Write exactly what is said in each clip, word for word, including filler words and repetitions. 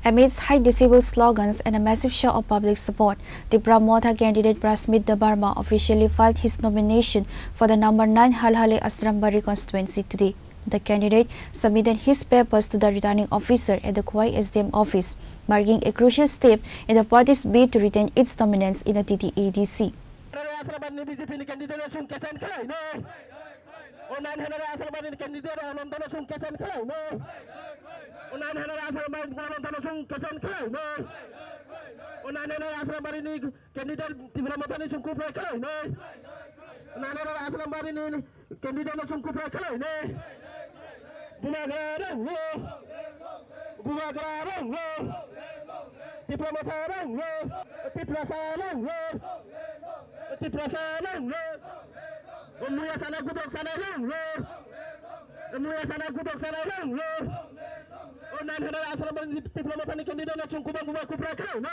Amidst high decibel slogans and a massive show of public support, Tipra Motha candidate Prasmit Debbarma officially filed his nomination for the number nine Halhali Ashrambari constituency today. The candidate submitted his papers to the returning officer at the Khowai S D M office, marking a crucial step in the party's bid to retain its dominance in the T T A D C. Ashrambari ni B J P ni candidate chwng kechen khlai no. O nine Halhali Ashrambari ni candidate Ananto no chwng kechen khlai no. O nine Halhali Ashrambari ni Ananto no chwng kechen khlai no. O nine Halhali Ashrambari ni candidate Tipra Motha ni chwng kuprai khlai no. O nine Halhali Ashrambari ni candidate no chwng kuprai khlai no. Bubagra rang no. Bubagra rang no. Tipra Motha rang no. Tiprasa rang no. Tiprasa rang no. Muya sana kutok sana rang no. Muya sana kutok sana rang no. O nine Halhali Ashrambari ni Tipra Motha ni candidate no chwng kubang kubang kuprai khlai no.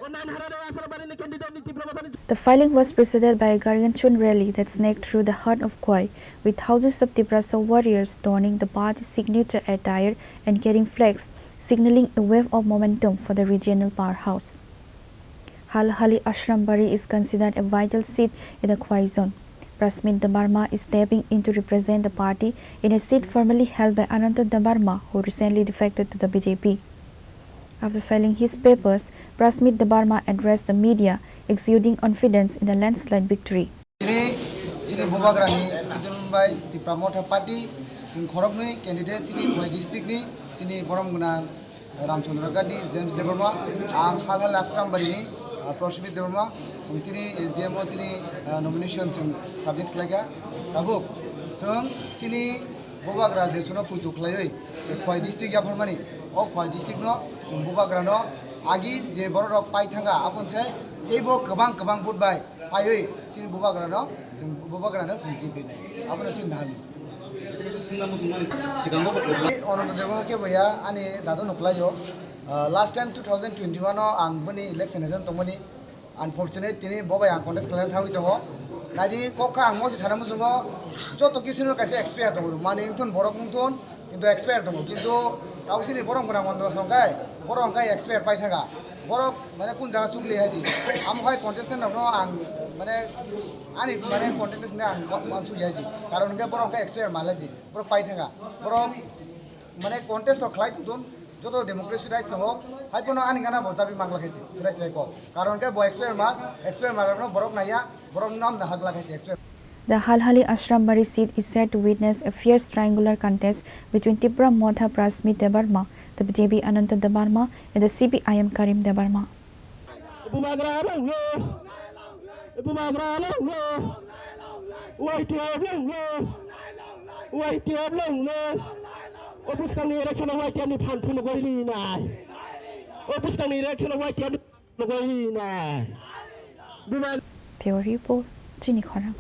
O nine Halhali Ashrambari ni candidate ni Tipra Motha ni The filing was preceded by a gargantuan rally that snaked through the heart of Khowai, with thousands of Tiprasa warriors donning the party's signature attire and carrying flags, signaling a wave of momentum for the regional powerhouse. Halhali Ashrambari is considered a vital seat in the Khowai zone. Prasmit Debbarma is stepping in to represent the party in a seat formerly held by Ananta Debbarma, who recently defected to the B J P. After filing his papers, Prasmit Debbarma addressed the media, exuding confidence in the landslide victory. Tini chini Bubagrani kidulum bai Tipra Motha Party sing khoroknwi candidate chini Khowai district ni chini borom gwnang Ramchandra Gandhi, James Debbarma, ang Halhali Ashrambari ni, ah, Prasmit Debbarma, song tini S D M o chini, ah, nomination song submit khlaikha. Tabuk song chini Bubagra je chuno puitu khlaiwi Khowai district yapharmani, o Khowai district no song Bubagra no agi je borok rok pai thanga aboni se teibo kwbang kwbang vote bai paiwi chini Bubagrano, chwng Bubagrano chwng gift rinai. Abono chini nahani. Sikango bo kwbla. Ananta Debbarma khe boya ani dadu nuklaio. Ah, last time two thousand twenty-one o ang boni election agent tongmani. Unfortunate tini bo bai ang contest khlaina thangwi tongo. Naidi kok kha ang mosi sana muchungo joto kisino kaisa experience tongo. Mani wngthun borok wngthun. Kintu expert tongo, kintu abo chini borom gwnang wngkha song khai, borok hwnkhe expert pai thangkha. Borok mane kun jaga chukli hai si. Amo hai contestant rokno ang mane ani mane contestant ni ang wa-, wansuk ya si. Karon hwnkhe borok hwnkhe expert malai si. Borok pai thangkha. Borok mane contest rok khlai tongthun, joto democracy rights tongo. Hai phano ani gana bo chabi mangla khai si, chwrai chwrai kok. Karon hwnkhe bo expert ma, expert ma rokno borok naiya, borok nam na hak la khai si expert. The Halhali Ashrambari seat is set to witness a fierce triangular contest between Tipra Motha Prasmit Debbarma, the B J P Ananta Debbarma, and the C P I M Karim Debbarma. Bubagra rang no, Bubagra rang no, Y T F rang no, Y T F rang no. O bwskangni election o Y T F ni phan phunugwi rinai. O bwskangni election o Y T F ni phunugwi rinai. Bubagra Bureau Report, Chini Khorang.